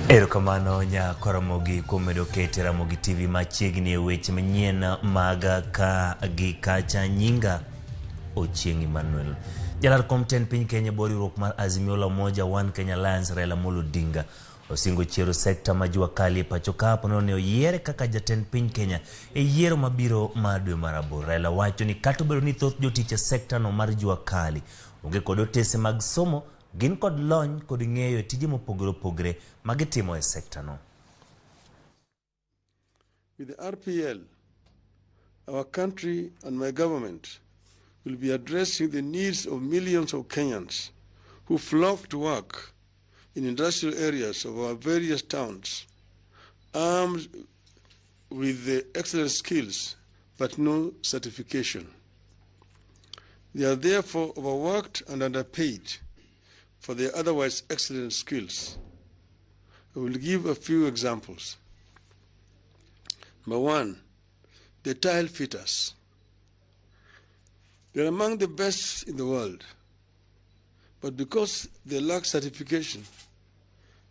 Erokamano nya Ramogi kuom medo kete Ramogi TV machiegni e weche manyien mag ka gi kacha. Nyinga Ochieng' Emmanuel. Jalar kom tend piny Kenya bo riwruok mar Azimio la Umoja One Kenya Alliance Raila Amolo Odinga osingo chiero sekta ma jua kali e pacho ka ponono ne oyiere kaka jatend piny Kenya e yiero mabiro mar dwe mar aboro. Raila wacho ni kata obedo ni thoth jotich e sekta no mar jua kali onge kod otese mag somo, gin kod lony kod ng'eyo e tije mopogore opogore ma gitimo e sekta no. With the RPL, our country and my government will be addressing the needs of millions of Kenyans who flock to work in industrial areas of our various towns, armed with the excellent skills but no certification. They are therefore overworked and underpaid for their otherwise excellent skills. I will give a few examples. Number one, the tile fitters. They are among the best in the world, but because they lack certification,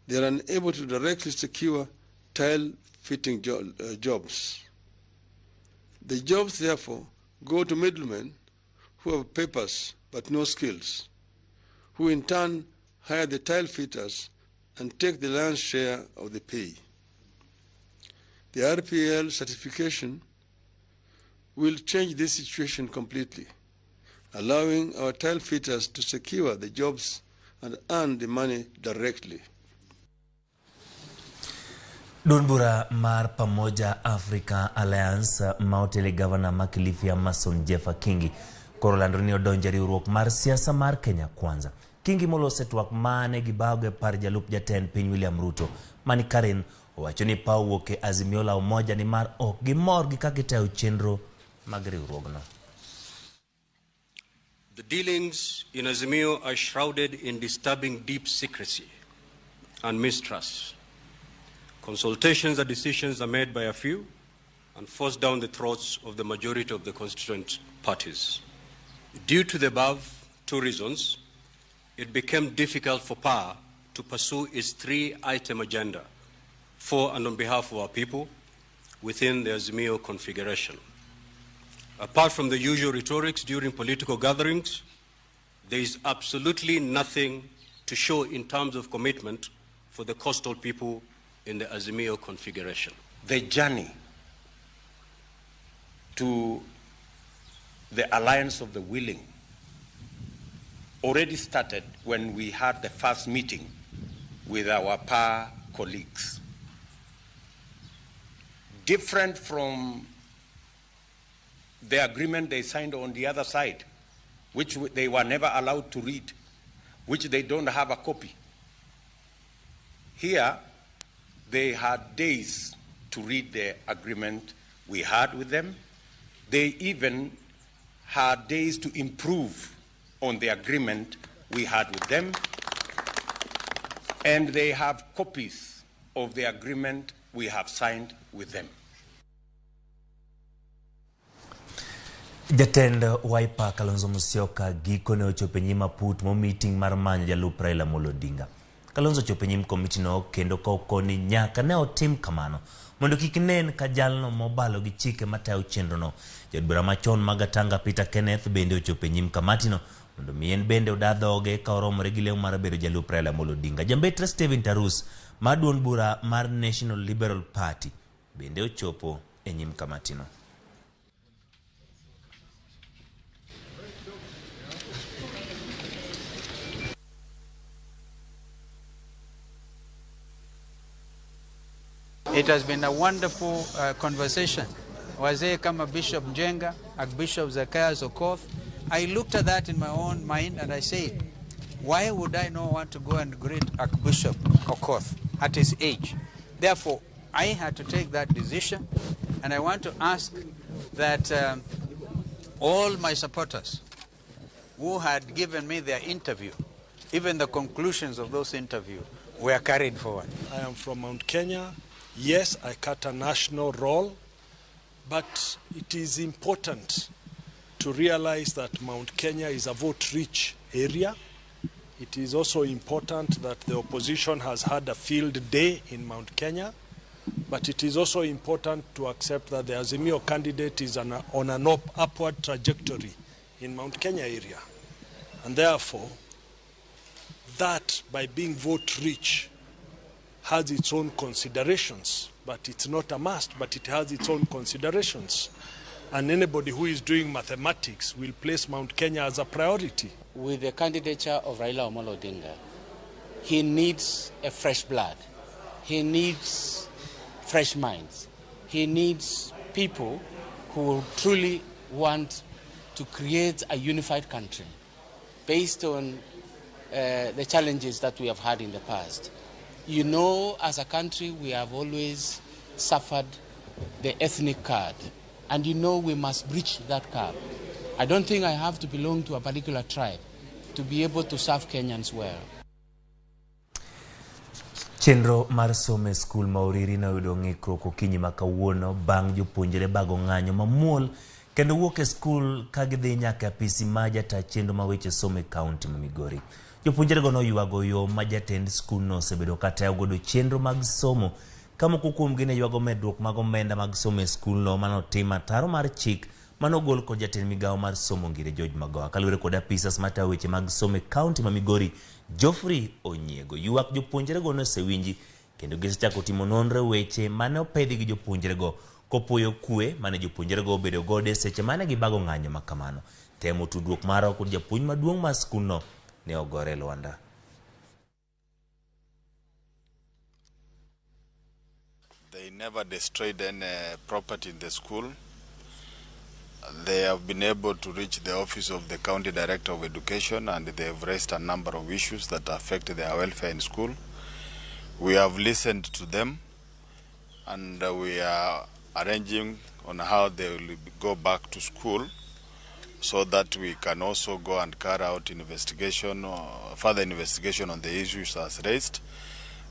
they are unable to directly secure tile fitting jobs. The jobs, therefore, go to middlemen who have papers but no skills, who in turn hire the tile fitters and take the lion's share of the pay. The RPL certification will change this situation completely, allowing our tile fitters to secure the jobs and earn the money directly. Duond bura mar Pamoja Africa Alliance ma otele gavana ma Kilifi Amason Jeffa Kingi koro lando ni odonjo e riwruok mar siasa mar Kenya Kwanza. Kingi moloso e twak mane gibago e par jalup jatend piny William Ruto mani Karen owacho ni paw wuok e Azimio la Umoja ni mar ok gimor gi kaka itayo chenro mag riwruogno. The dealings in Azimio are shrouded in disturbing deep secrecy and mistrust. Consultations and decisions are made by a few and forced down the throats of the majority of the constituent parties. Due to the above two reasons, it became difficult for PAA to pursue its three-item agenda for and on behalf of our people within the Azimio configuration. Apart from the usual rhetorics during political gatherings, there is absolutely nothing to show in terms of commitment for the coastal people in the Azimio configuration. The journey to the alliance of the willing already started when we had the first meeting with our PAA colleagues. Different from the agreement they signed on the other side, which they were never allowed to read, which they don't have a copy. Here, they had days to read the agreement we had with them. They even had days to improve on the agreement we had with them. And they have copies of the agreement we have signed with them. Jatend Wiper Kalonzo Musyoka gikone ochopo e nyim aput momiting mar manyo jalup Raila Amolo Odinga. Kalonzo ochopo e nyim komitino kendo ka okoni nyaka ne otim kamano mondo kik nen ka jalno mobalo gi chike matayo chenrono. Jaod bura machon ma Gatanga Peter Kenneth bende ochopo e nyim kamatino mondo mi en bende oda dhoge ka oromore gi lemo mar bedo jalup Raila Amolo Odinga. Jambetre Stephen Tarus mar duond bura mar National Liberal Party bende ochopo e nyim kamatino. It has been a wonderful conversation. Wazee kama Bishop Njenga, Archbishop Zacchaeus Okoth. I looked at that in my own mind and I said, why would I not want to go and greet Archbishop Okoth at his age? Therefore, I had to take that decision, and I want to ask that all my supporters who had given me their interview, even the conclusions of those interviews, were carried forward. I am from Mount Kenya. Yes, I cut a national role, but it is important to realize that Mount Kenya is a vote-rich area. It is also important that the opposition has had a field day in Mount Kenya. But it is also important to accept that the Azimio candidate is on an upward trajectory in Mount Kenya area. And therefore, that by being vote rich has its own considerations, but it's not a must, but it has its own considerations. And anybody who is doing mathematics will place Mount Kenya as a priority. With the candidature of Raila Amolo Odinga, he needs a fresh blood. He needs fresh minds. He needs people who truly want to create a unified country based on the challenges that we have had in the past. You know, as a country, we have always suffered the ethnic card, and you know we must breach that card. I don't think I have to belong to a particular tribe to be able to serve Kenyans well. Chenro mar somo e skul ma Uriri noyudo ng'ikruok okinyi ma kawuono bang' jopuonjre bago ng'anyo mamuol kendo wuok e skul ka gidhi nyaka e apisi ma jata chenro ma weche somo e kaunti ma Migori. Jopuonjrego noywago yo ma jatend skulno osebedo ka tayo godo chenro mag somo ka moko kuomgi ne ywago medruok mag omenda mag somo e skulno manotim ataro mar chik manogol kod jatend migawo mar somo Ngire George Magoha. Kaluwore kod apisas matayo weche mag somo e kaunti ma Migori, Geoffrey Onyiego, ywak jopuonjrego nosewinji kendo gisechako timo nonro e weche mane opedhi gi jopuonjrego kopuoyo kwe mane jopuonjrego obedo godo e seche mane gibago ng'anyo ma kamano. Temo tudruok marwa kod japuonj maduong' mar skulno ne ogore e lwanda. They never destroyed any property in the school. They have been able to reach the office of the County Director of Education, and they have raised a number of issues that affect their welfare in school. We have listened to them, and we are arranging on how they will go back to school so that we can also go and carry out investigation, or further investigation on the issues as raised.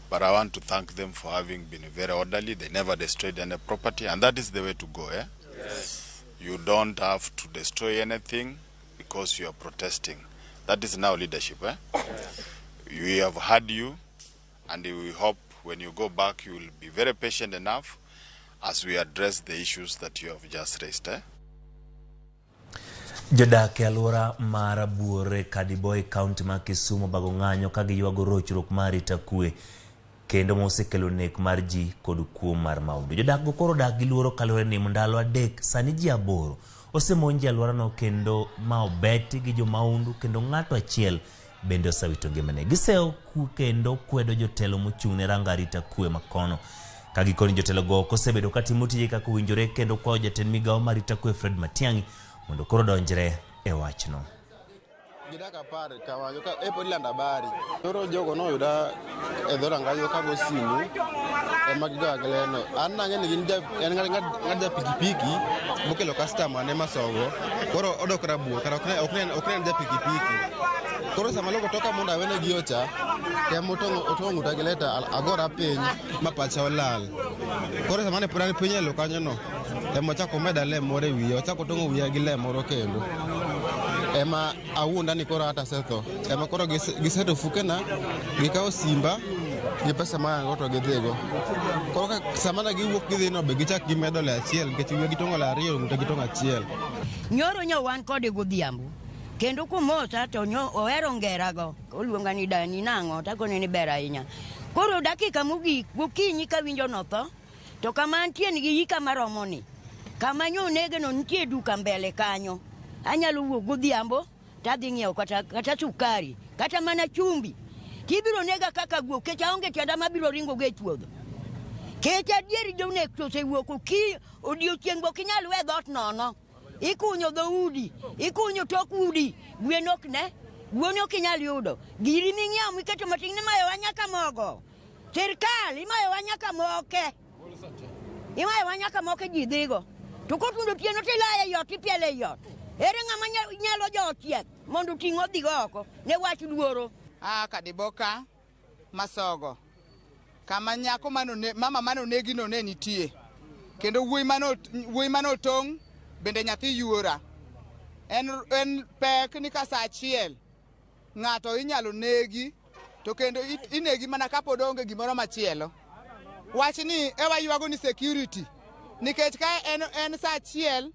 But I want to thank them for having been very orderly. They never destroyed any property, and that is the way to go, eh? Yes. You don't have to destroy anything because you are protesting. That is now leadership, eh? Yes. We have heard you, and we hope when you go back you will be very patient enough as we address the issues that you have just raised, eh? Jodak e alwora mar Abuore Kadiboy kaunti ma Kisumu bago ng'anyo ka giywago rochruok mar arita kwe kendo mosekelo nek mar ji kod kuo mar maundu. Jodak go koro dak gi luoro kaluwore ni ndalo 3 sani ji 8 osemonji e alworano kendo ma obeti gi jomaundu kendo ng'ato achiel bende osewito ngimane. Giseyo kendo kwedo jotelo mochung' ne rango arita kwe makono. Ka gikoni jotelo go ok osebedo katimo tije kaka owinjore kendo kwayo jatend migawo mar arita kwe Fred Matiang'i mondo koro donjre e wachno. Gidak 10 kawacho ka e pod ilando habari. Koro jogo noyuda e dho rangach kago simu ema gigoya gi leno. An nang'e ni gin en ng'at ja pikipiki mokelo customer ne Masogo. Koro odok Rabuor kara ok ne en ja pikipiki. Koro sama logo toka mondo awene gi yocha, temo otong'o ng'uta gi leta agora piny ma pacha olal. Koro sama ne pod an piny e lo kanyo no, ema ochako omeda le moro e wiya, ochako otong'o wiya gi le moro kendo. Ema awuonda ni koro ata asetho. Ema koro giseto fukena, gikawo simba gi pesa ma an go to gidhigo. Koro sama ne giwuok gidhi no be gichak gimedo le achiel nikech wiya gitong'o le 2, ng'uta gitong'o 1. Nyoro nyo wan kode godhiambo. Kendo kumosa to nyo ohero ngerago. Oluonga ni dani nang'o takone ni ber ahinya. Koro dakika mogik gokinyi kawinjo notho to kama antie nigi yika maromo ni. Kama nyo onegeno nitie duka mbele kanyo. Anyalo wuok godhiambo tadhi ng'iewo kata sukari kata mana chumbi. Tibiro nega kaka guok kech aonge tienda mabiro ringo go e chuodho. Kech adieri jonek to osewuok okinyi odiochieng' ok inyal we dhoot nono. Ikunyo dhoudi, ikunyo tok udi, gwen ok ne, gwen ok inyal yudo. Giri ming'iewo miketo matin imayowa nyaka mogo. Sirkal imayowa nyaka moke. Imayowa nyaka moke ji dhigo. To kotundo otieno tilaye ei ot ipiele ei ot. Ere ng'ama nyalo jochieth mondo oting' odhigo oko ne wach luoro. Aa Kadiboka, Masogo, kama nyako mama mane onegino ne nitie. Kendo wuoyi mane otong' bende nyathi yuora. En pek ni ka saa 1 ng'ato inyalo negi to kendo inegi mana kapod onge gimoro machielo. Wachni ewa ywago ni security nikech ka en saa achiel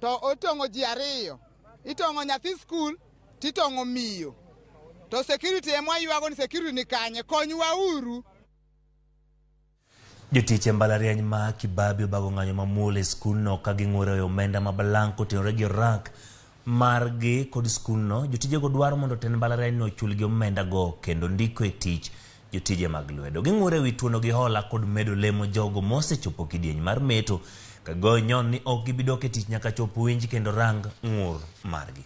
to otong'o ji ariyo, itong'o nyathi skul titong'o miyo. To security ema ywago ni security ni kanye, konywa uru. Jotich e mbalariany ma Kibabi obago ng'anyo mamuol e skundno ka ging'uro e omenda ma balang' kotenore gi orak margi kod skundno. Jotijego dwaro mondo tend mbalarianyno ochulgi omenda go kendo ndiko e tich jotije mag lwedo. Ging'uro e wi tuono gi hola kod medo lemo jogo mosechopo kidieny mar meto ka goyo nyon ni ok gibi dok e tich nyaka chop winj kendo rang ng'ur margi.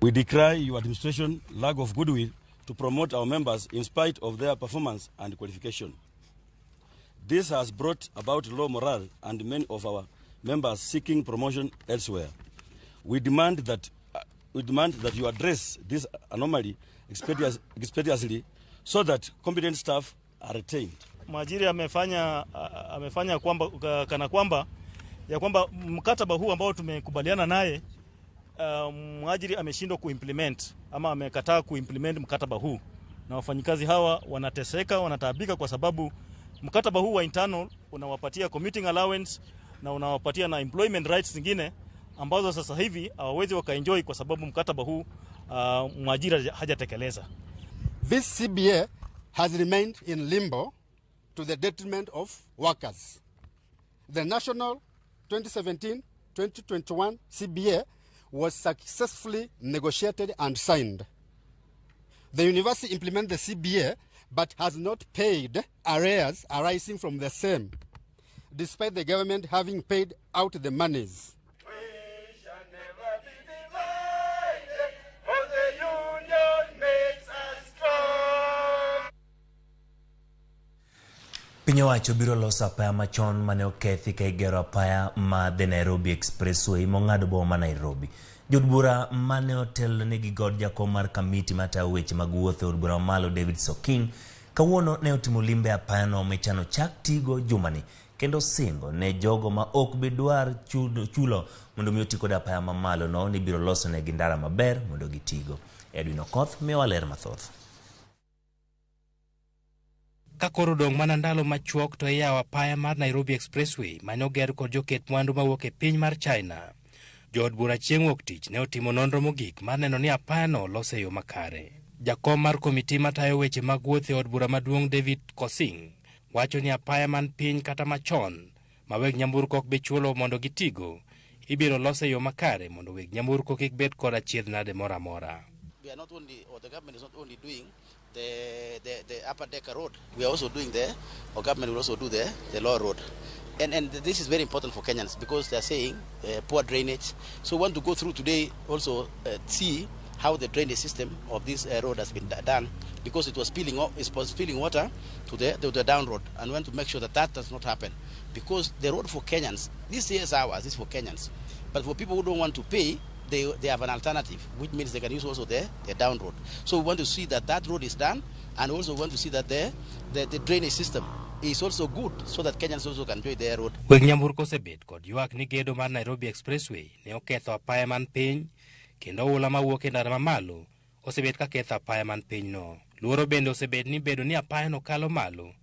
We decry your administration lack of goodwill to promote our members in spite of their performance and qualification. This has brought about low morale and many of our members seeking promotion elsewhere. We demand that you address this anomaly expeditiously so that competent staff are retained. Mwajiri amefanya kwamba kana kwamba ya kwamba mkataba huu ambao tumekubaliana naye, mwajiri ameshindwa kuimplement ama amekataa kuimplement mkataba huu, na wafanyikazi hawa wanateseka, wanataabika kwa sababu mkataba huu wa internal unawapatia commuting allowance na unawapatia na employment rights zingine ambazo sasa hivi hawawezi wakaenjoy kwa sababu mkataba huu mwajiri hajatekeleza. This CBA has remained in limbo to the detriment of workers. The national 2017-2021 CBA was successfully negotiated and signed. The university implemented the CBA but has not paid arrears arising from the same, despite the government having paid out the monies. We shall never be divided, for the union makes us strong. Piny owacho biro loso apaya machon mane okethi ka igero apaya ma The Nairobi Expressway mong'ado boma ma Nairobi. Jood bura mane otelnegi kod jakom mar kamiti matayo weche mag wuoth e od bura mamalo David Soking kawuono ne otimo limbe e apayano michano chak tigo jumani kendo singo ne jogo ma ok bi dwar chulo mondo mi oti kod apaya mamalo no ni biro loso negi ndara maber mondo gitigo. Edwin Okoth miyowa ler mathoth. Ka koro odong' mana ndalo machuok to iyawo apaya mar Nairobi Expressway mane oger kod joket mwandu mawuok e piny mar China. Jood bura chieng' wuok tich ne otimo nonro mogik mar neno ni apayano olos e yo makare. Jakom mar komiti matayo weche mag wuoth e od bura maduong' David Kosing wacho ni apaya man piny kata machon ma weg nyamburko ok bi chulo mondo gitigo ibiro los e yo makare mondo weg nyamburko kik bed kod achiedh nade moro amora. We are not only, or the government is not only doing the upper decker road, we are also doing or government will also do the lower road. And this is very important for Kenyans because they are saying poor drainage. So we want to go through today also see how the drainage system of this road has been done, because it was spilling off, it was spilling water to the down road, and we want to make sure that that does not happen, because the road for Kenyans, this is ours, this is for Kenyans, but for people who don't want to pay, they have an alternative, which means they can use also the down road. So we want to see that that road is done, and also want to see that the drainage system is also good, so that Kenyans also can enjoy their road. Weg nyamburko osebet kod ywak ni gedo mar Nairobi Expressway ne oketho apaya man piny, kendo oula mawuok e ndara mamalo osebet ka ketho apaya man piny no. Luoro bende osebet ni bedo ni apayano kalo malo,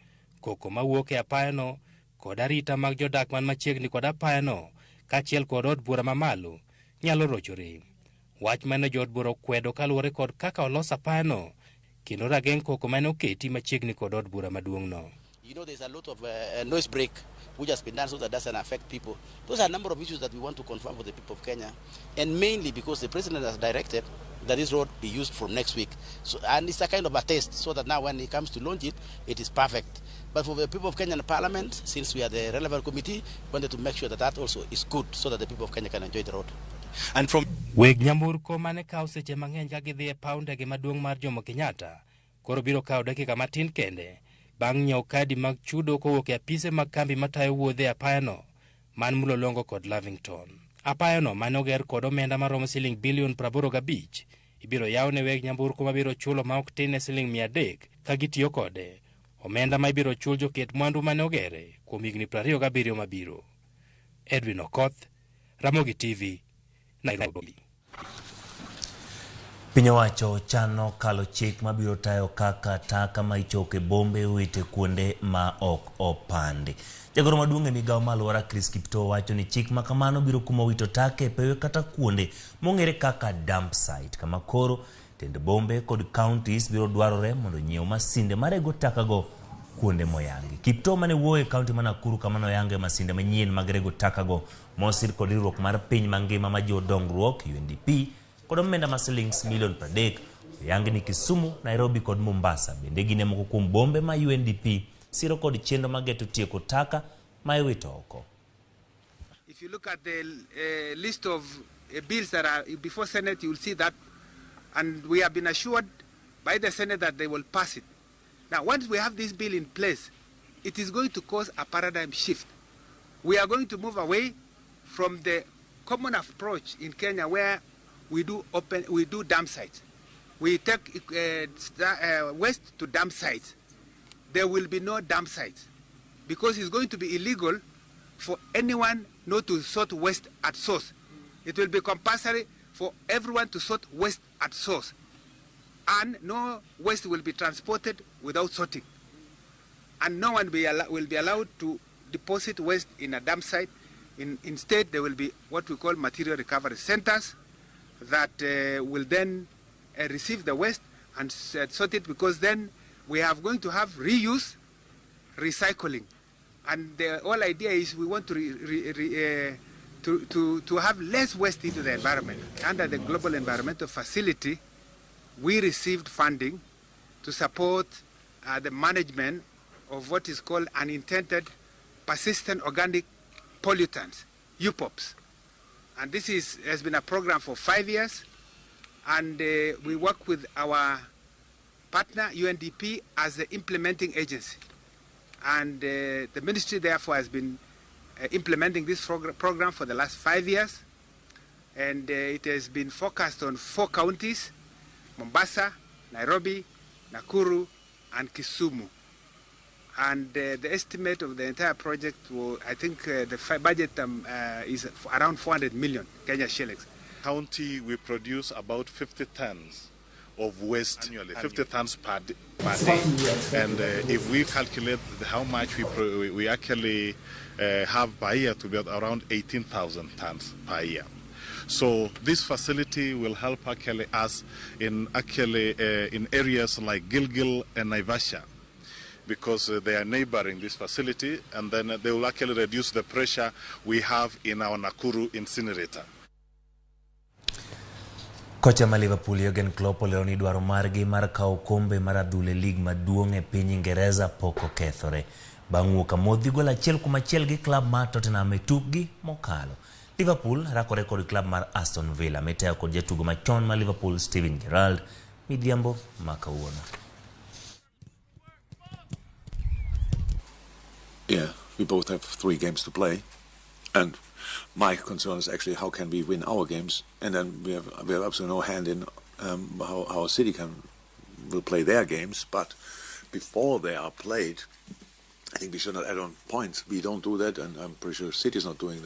koko mawuok e apayano kod arita mag jodak man machiegni kod apayano kaachiel kod od bura mamalo nyalo rochore. Wach mane jood bura okwedo kaluwore kod kaka olos apayano kendo rageng' koko mane oketi machiegni kod od bura maduong' no. You know, there's a lot of noise break which has been done so that doesn't affect people. Those are a number of issues that we want to confirm for the people of Kenya, and mainly because the president has directed that this road be used from next week. So, and it's a kind of a test so that now when he comes to launch it, it is perfect. But for the people of Kenya and Parliament, since we are the relevant committee, we wanted to make sure that that also is good so that the people of Kenya can enjoy the road. And from weg nyamburko mane kawo seche mang'eny ka gidhi e paw ndege maduong' mar Jomo Kenyatta koro biro kawo dakika matin kende bang' nyiewo kadi mag chudo kowuok e apise mag kambi matayo wuodhe e apayano man Mlolongo kod Lavington. Apayano mane oger kod omenda maromo siling bilion 85 ibiro yaw ne weg nyamburko mabiro chulo ma ok tin ne siling 300 ka gitiyo kode. Omenda ma ibiro chul joket mwandu mane ogere kuom higni 27 mabiro. Edwin Okoth, Ramogi TV, Nairobi. Piny owacho chano kalo chik mabiro tayo kaka taka ma ichoko e bombe iwite kuonde ma ok opandi. Jagoro maduong' e migawo mar alwora Chris Kiptoo wacho ni chik ma kamano biro kumo wito taka e pewe kata kuonde mong'ere kaka dump site kama koro tend bombe kod counties biro dwarore mondo nyiew masinde marego takago kuonde moyangi. Kiptoo mane wuoyo e kaunti ma Nakuru kama noyange masinde manyien mag rego takago mosir kod riwruok mar piny mangima majiwo dongruok UNDP kod omenda ma silings milion 30 oyangi ni Kisumu, Nairobi kod Mombasa bende gin e moko kuom bombe ma UNDP siro kod chenro mageto tieko taka ma iwito oko. If you look at the list of bills that are before Senate, you will see that, and we have been assured by the Senate that they will pass it. Now, once we have this bill in place, it is going to cause a paradigm shift. We are going to move away from the common approach in Kenya where we do dump sites. We take waste to dump sites. There will be no dump sites because it's going to be illegal for anyone not to sort waste at source. It will be compulsory for everyone to sort waste at source. And no waste will be transported without sorting. And no one will be allowed to deposit waste in a dump site. Instead, there will be what we call material recovery centers that will then receive the waste and sort it, because then we are going to have reuse, recycling. And the whole idea is we want to have less waste into the environment. Under the Global Environmental Facility, we received funding to support the management of what is called unintended persistent organic pollutants, UPOPs. And this has been a program for 5 years, and we work with our partner, UNDP, as the implementing agency. And the ministry, therefore, has been implementing this program for the last 5 years. And it has been focused on 4 counties: Mombasa, Nairobi, Nakuru, and Kisumu. And the estimate of the entire project, will, I think the budget is around 400 million Kenya shillings. County, we produce about 50 tons of waste annually, 50 tons per day. And if we calculate how much we actually have per year, to be around 18,000 tons per year. So this facility will help actually us in in areas like Gilgil and Naivasha, because they are neighboring this facility, and then they will actually reduce the pressure we have in our Nakuru incinerator. Kocha ma Liverpool Jurgen Klopp olero ni dwaro margi mar kawo okombe mar adhula e lig maduong' e piny Ingereza pok okethore bang' wuok amodhi gol 1-1 gi klab mar Tottenham e tukgi mokalo. Liverpool rakore kod klab mar Aston Villa mitayo kod jatugo machon mar Liverpool Steven Gerrard midhiambo ma kawuono. Yeah, we both have 3 games to play, and my concern is actually how can we win our games, and then we have absolutely no hand in how City will play their games. But before they are played, I think we should not add on points. We don't do that, and I'm pretty sure City is not doing that.